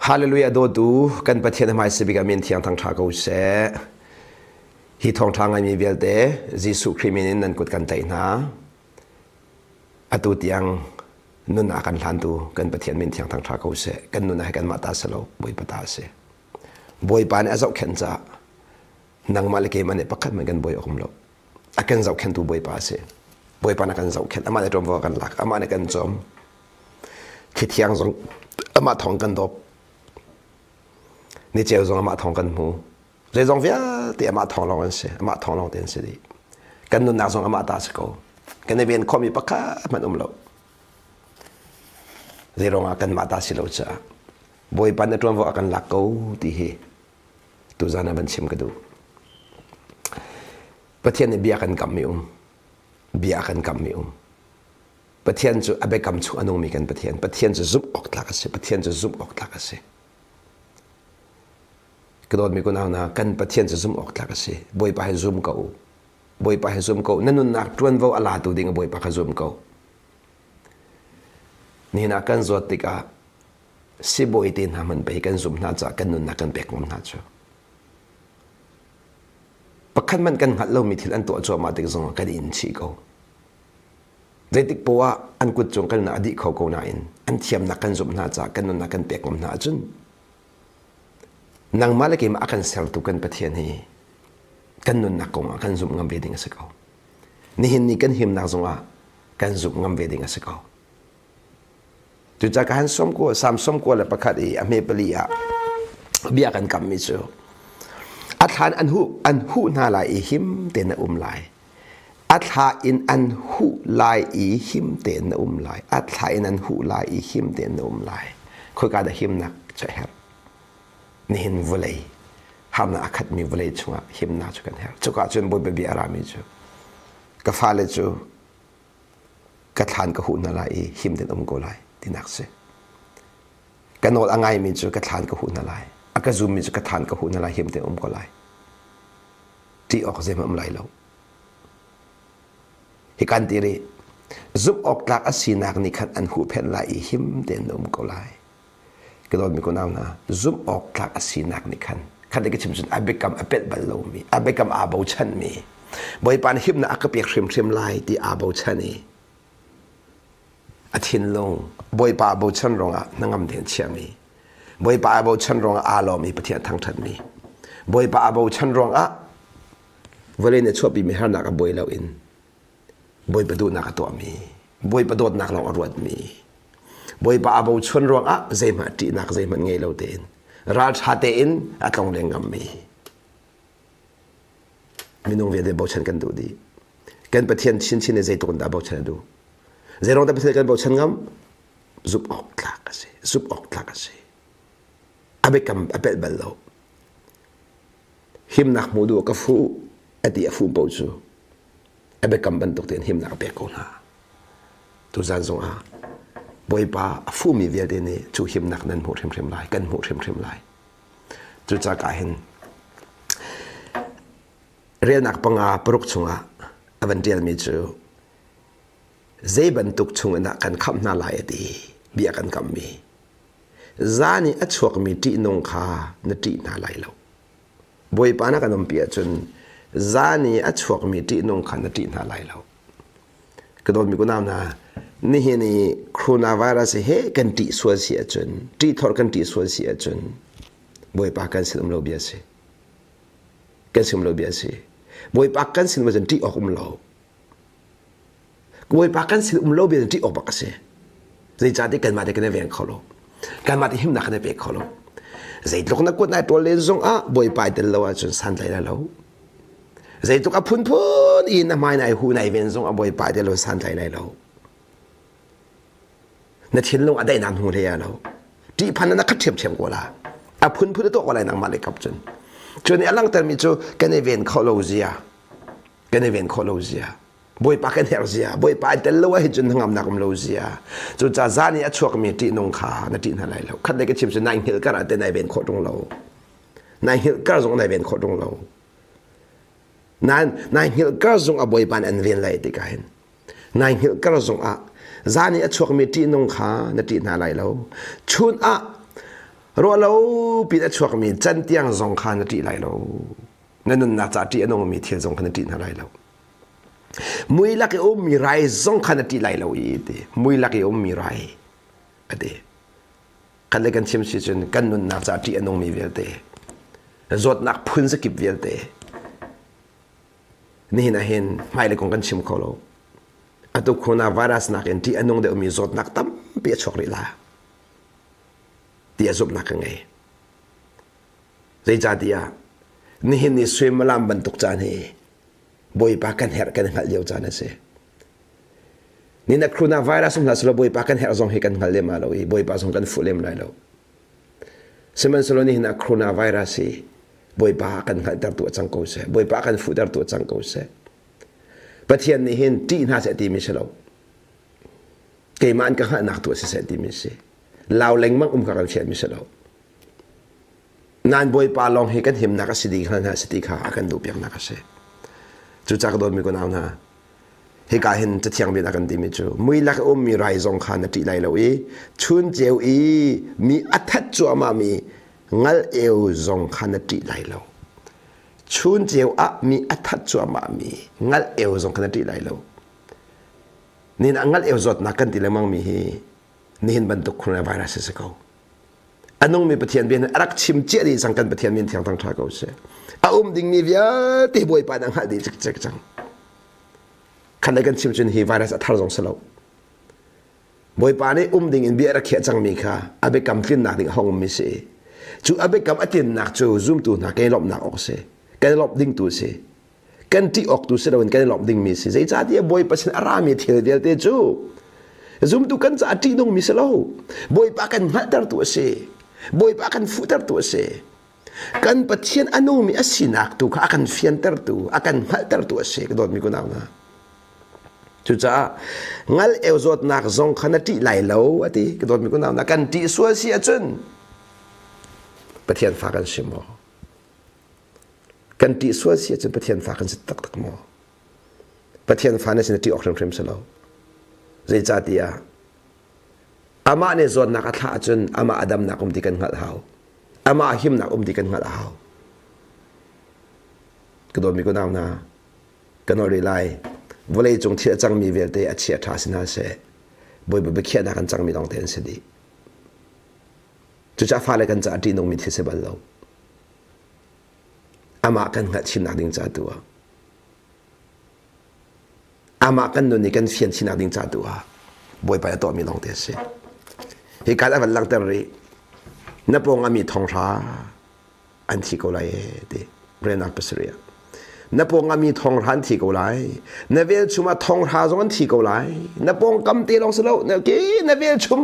Hallelujah dawtu kan Pathian hmai sibik amin thiang thang tha ko seh. Hi thawngtha ngaimi vialte Jesuh Khrih min in nan kut kan tlaih hna. Atu tiang nun a kan hlantu kan Pathian min thiang thang tha ko seh. Kan nun ah kanmah ta si lo, Bawipa ta si. Bawipa nih a zohkhenh caah nangmah le keimah nih pakhat hmanh kan bawi a um lo. A kan zohkhenhtu Bawipa a si. Bawipa nih a kan zohkhenh, amah nih ṭuanvo a kan lak, amah nih kan cawm. Thli thiang zong amah thawng kan dawp. Niceu zong amah thawng kan hmu. Zeizong vialte amah thawng lawng an si. Amah thawng lawng te an si dih. Kan nunnak zong amah ta si ko. Kan i ven khawhmi pakhat hmanh um lo. Zeiruang ah kanmah ta si lo caah Bawipa na ṭuanvo a kan lak ko ti hi tuzan ah van chim ka duh. Pathian nih bia kan kammi um. Bia kan kammi um. Pathian cu a biakam chung a nungmi kan Pathian. Pathian cu zumh awk tlak a si. Pathian cu zumh awk tlak a si. Ka dawtmi kunau hna, kan Pathian cu zumh awk tlak a si. Bawipa hi zum ko u. Bawipa hi zum ko. Na nunnak ṭuanvo a latu ding Bawipa kha zum ko. Nihin ah kan zawt tikah sibawi te hna hmanh pei kan zumh hna caah kan nunnak kan pek ngam hna cu. Pakhat hmanh kan hngalh lomi thil an tuah cuahmah tik zongah kan in chih ko. Zeitik poah ah an kut cung kan a dih kho ko nain an thiamnak kan zumh hna caah kan nunnak kan pek ngam hna ahcun nangmah le keimah a kan sertu kan Pathian hi kan nunnak kong ah kan zumh ngam ve ding a si ko. Nihin ni kan himnak zongah kan zumh ngam ve ding a si ko. Cucaah ka han som ko Sam som ko le pakhat i a hme pali ah bia kan kammi cu a thlan an huh an huh hna lai i him tein na um lai. A thla in an huh lai i him tein na um lai. A thla in an huh lai i him tein na um lai. Khoika dah himnak cu a herh? Nihin vawlei harnak a khatmi vawlei chungah himnak cu kan herh. Cuka cun Bawipa bia a rami cu ka fale cu ka thlan ka huh hna lai i him tein um ko lai tinak si. Ka nawl a ngaimi cu ka thlan ka huh hna lai. A ka zummi cu ka thlan ka huh hna lai him tein um ko lai. Ṭih awk zeihmanh um lai lo. Hi kan ti rih. Zumh awk tlak a sinak nih khan an huhphenh lai i him tein na um ko lai. Ka dawtmi ko nau hna, zumh awk tlak a sinak nih khan khat ka chim cun a biakam a pelh bal lomi, a biakam aa bochanmi, Bawipa nih himnak a ka pek hrimhrim lai ti aa bochan i a thinlung Bawipa aa bochan ruangah hnangam tein chiami, Bawipa aa bochan ruangah aa lawm i Pathian a thangṭhatmi, Bawipa aa bochan ruangah vawlei nih a chuahpimi harnak a buai loin Bawipa duhnak a tuahmi, Bawipa dawtnak lawng a ruatmi, Bawipa aa bochan ruangah zeihmanh ṭihnak zeihmanh ngei lo tein ralṭha tein a tlongleng ngammi minung vialte bochan kan duh dih. Kan Pathian chinchin nih zeitluk in dah bochan a duh? Zeiruang dah Pathian kan bochan ngam? Zumh awk tlak a si. Zumh awk tlak a si. A biakam a pelh bal lo. Himnak hmuh duh ka fuh a ti a fuh paoh cu a biakam bantuk tein himnak a pek ko hna. Tuzan zongah Bawipa a fuhmi vialte nih cu himnak nan hmuh hrimhrim lai, kan hmuh hrimhrim lai. Cucaah hin relnak panga paruk chungah a van ṭialmi cu zei bantuk chungin ah kan khamh hna lai a ti bia kan kammi zan i a chuakmi ṭihnung kha na ṭih hna lai lo. Bawipa na kan umpi ahcun zan i a chuakmi ṭihnung kha na ṭih hna lai lo. Ka dawtmi kunau hna, nihin i coronavirus he kan ṭih sual si ahcun, ṭihthor kan ṭih sual si ahcun Bawipa kan sin um lo bia si. Kan sin um lo bia si. Bawipa kan sin um ahcun ṭih awk um lo. Bawipa kan sin um lo bia ṭih awk bak a si. Zeicahtiah kanmah te kan i veng kho lo. Kanmah te himnak kan i pe kho lo. Zeitluk na kut nai ṭawl len zongah Bawipa i tel lo ahcun santlai lai lo. Zeitluk a phunphun i na hmai nai hu nai ven zong a Bawipa i tel lo santlai lai lo. Na thinlung a daihnak hnu hlei lo. Ṭihphan na khat ṭhiamṭhiam ko la. A phunphun a tuah ko lai nangmah le kap cun. Cu nih a langhtermi cu kan i ven kho lo zia. Kan i ven khawh lo zia. Bawipa kan herh zia Bawipa ai tel lo ah hin cun hnangamnak um lo zia cucaah zan i a chuakmi ṭihnung kha na ṭih hna lai lo khat lei ka chim cu nai hngilh kar ah te nai ven khawh ṭung lo nai hngilh kar zong nai ven khawh ṭung lo nai nai hngilh kar zong a Bawipa an ven lai tikah hin nai hngilh kar zong ah zan i a chuakmi ṭihnung kha na ṭih hna lai lo chun ah. Ruah lo pin a chuakmi cantiang zong kha na ṭih lai lo. Na nunnak ca ṭih a nungmi thil zong kha na ṭih hna lai lo. Mui lak i ummi rai zong kha na ṭih lai lo i ti. Mui lak i ummi rai a ti. Kan le kan chim si cun kan nunnak ca ṭih a nungmi vialte, zawtnak phun zakip vialte, nihin ah hin hmailei kong kan chim kho lo. Atu coronavirus nakin ṭih a nung deuhmi zawtnak tampi a chuak rih la ti a zumhnak ka ngei. Zeicahtiah nihin ni suimilam bantuk caan hi Bawipa kan herh kan hngalh lio caan a si. Ni na coronavirus um hlah selaw Bawipa kan herh zong hi kan hngal lem lo i Bawipa zong kan fuh lem lai lo. Sihmanhsehlaw nihin ah coronavirus hi Bawipa kan hngalhtertu a cang ko seh. Bawipa kan fuhtertu a cang ko seh. Pathian nih hin ṭih hna seh timi si lo. Keimah an ka hngalhnak tu a si seh timi si. Lau lengmang um kha kan fialmi si lo. Nan Bawipa lawng hi kan himnak a si ding hngal hna si ti kha a kan duhpiaknak a si. Cucaah ka dawtmi kunau hna, hika hin Cathiang bia a kan timi cu mui lak i ummi rai zong kha na ṭih lai lo i chun ceu i mi a that cuahmahmi ngal eu zong kha na ṭih lai lo. Chun ceu ah mi a that cuahmahmi ngal eu zong kha na ṭih lai lo. Nihin ah ngal eu zawtnak kan ti lengmangmi hi nihin bantuk coronavirus a si ko. A nungmi Pathian bia a rak chim cia dih cang kan Pathian min thiang thang ṭha ko seh. A um dingmi vialte Bawipa nih a hngalh dih cikcek cang. Khan kan chim cun hi virus a thar zong si lo. Bawipa nih um ding in bia a rak khiah cangmi kha a biakam tlinnak ding a hong ummi si. Cu a biakam a tlinnak cu zumtu hna kan i lawmhnak awk a si. Kan i lawmh ding tu a si. Kan ṭih awk tu si loin kan i lawmh dingmi si. Zeicahtiah Bawipa sin a rami thil vialte cu zumtu kan caah ṭihnungmi si lo. Bawipa kan hngalhtertu a si. Bawipa kan fuhtertu a si. Kan Pathian a nungmi a sinak tu kha a kan fiantertu, a kan hngalhtertu a si. Ka dawtmi kunau hna. Cucaah ngal eu zawtnak zong kha na ṭih lai lo a ti. Ka dawtmi kunau hna, kan ṭih sual si ahcun Pathian fa kan si maw? Kan ṭih sual si ahcun Pathian fa kan si taktak maw? Pathian fa na sin ṭih awk hrimhrim si lo. Zeicahtiah amah nih zawtnak a thlah ahcun amah a damnak um ti kan hngalh hau. Amah himnak um ti kan hngalh a hau. Ka dawtmi kunau hna, ka nawl rih lai. Vawlei cung thil a cangmi vialte a chia ṭha si hna seh. Bawipa biakhiahnak an cangmi lawng te an si dih. Cucaah fale kan caah ṭihnungmi thil si bal lo. Amah kan hngalh chinnak ding ca tu ah amah kan nun i kan fian chinnak ding ca tu ah Bawipa a tuahmi lawng te a si. Hi kaan a van langhter rih. Na pawng ami thonghra an thi ko lai e ti renak pasarih ah. Na pawng ami thonghra an thi ko lai. Na velchum ah thonghra zong an thi ko lai. Na pawngkam te lawng si lo. Na ke na velchum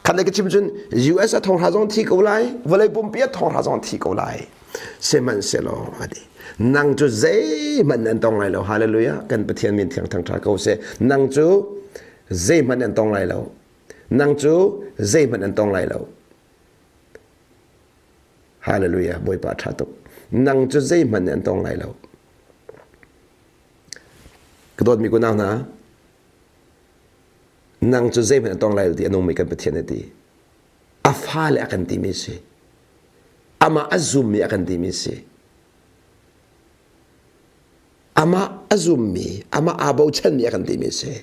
Khat le ka chim cun US a thonghra zong thi ko lai, vawlei pumpi a thonghra zong thi ko lai. Sihmanhsehlaw a ti. Nang cu zeihmanh nan tong lai lo. Hallelujah. Kan Pathian min thiang thang ṭha ko seh. Nang cu zeihmanh nan tong lai lo. Nang cu zeihmanh nan tong lai lo. Hallelujah. Bawipa ṭha tuk. Nang cu zeihmanh nan tong lai lo. Ka dawtmi kunau hna, Nang cu zeihmanh a tong lai lo ti a nungmi kan Pathian a ti. A fale a kan timi si. Amah a zummi a kan timi si. Amah a zummi, amah aa bochanmi a kan timi si.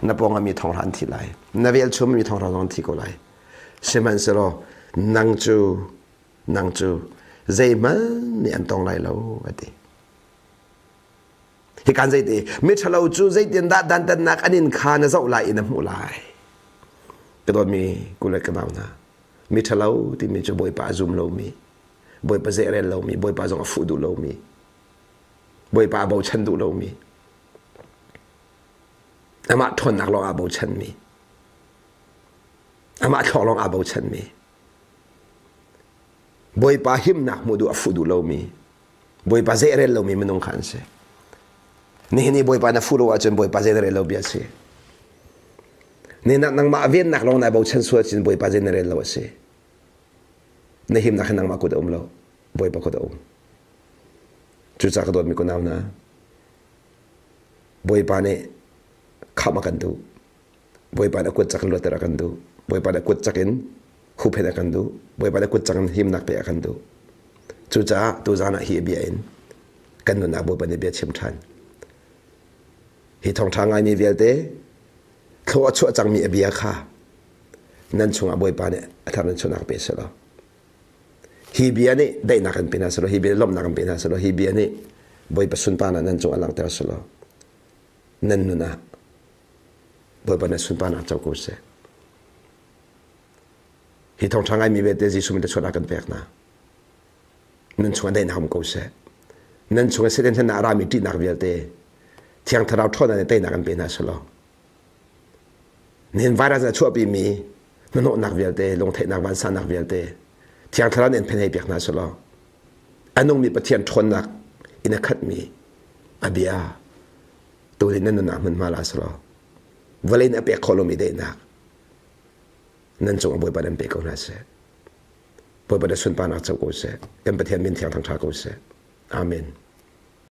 Na pawng ah mi thonghra an thi lai. Na velchum mi thonghra zong an thi ko lai. Sihmanhsehlaw nang cu nang cu zeihmanh nih an tong lai lo a ti. Hikan zeiti miṭhalo cu zeitindah dantatnak an in kha na zoh lai i na hmuh lai. Ka dawtmi kule ka nau hna, miṭhalo timi cu Bawipa a zum lomi, Bawipa zehrel lomi, Bawipa zong a fuh duh lomi, Bawipa a bochan duh lomi, amah ṭhawnnak lawng aa bochanmi, amah thluak lawng aa bochanmi, Bawipa himnak hmuh duh a fuh duh lomi, Bawipa zei a rel lomi minung kha an si. Nihin i Bawipa na fuh lo ahcun Bawipa zei na rel lo bia a si. Nihin ah nangmah vennak lawng nai bochan sual cun Bawipa zei na rel lo a si. Na himnak hi nangmah kut a um lo. Bawipa kut a um. Cucaah ka dawtmi kunau hna, Bawipa nih khamh a kan duh. Bawipa nih a kut cak in luatter a kan duh. Bawipa nih a kut cak in Huhphenh a kan duh. Bawipa le kutcang in himnak pek a kan duh. Cucaah tuzaan ah hi bia in kan nunah Bawipa nih bia chim ṭhan. Hi thawngṭha ngaimi vialte thlua a chuah cangmi a bia kha nan chungah Bawipa nih a thar in chuahnak pe selaw. Hi bia nih daihnak an pe hna selaw, hi bia nih lawmhnak an pe hna selaw, hi bia nih Bawipa sunparnak nan cungah langhter selaw, nan nun ah Bawipa nih sunparnak co ko seh. Hi thawngṭha ngaimi vialte Jesuh min chuah kan pek hna. Nan chungah daihnak um ko seh. Nan chungah Satan hlen a rami ṭihnak vialte Thiang Thlarau ṭhawnnak nih teinak an pe hna selaw. Nihin virus a chuahpimi hnahnawhnak vialte, lungtheihnak vansannak vialte Thiang Thlarau nih an phenhei piak hna selaw. A nungmi Pathian ṭhawnnak in a khatmi a bia tu nih nan nunah hmunhma la selaw. Vawlei nih a pek khawh lomi daihnak nan cungah Bawipa nan pe ko hna seh. Bawipa na sunparnak co ko seh. Kan Pathian min thiang thangṭha ko seh. Amen.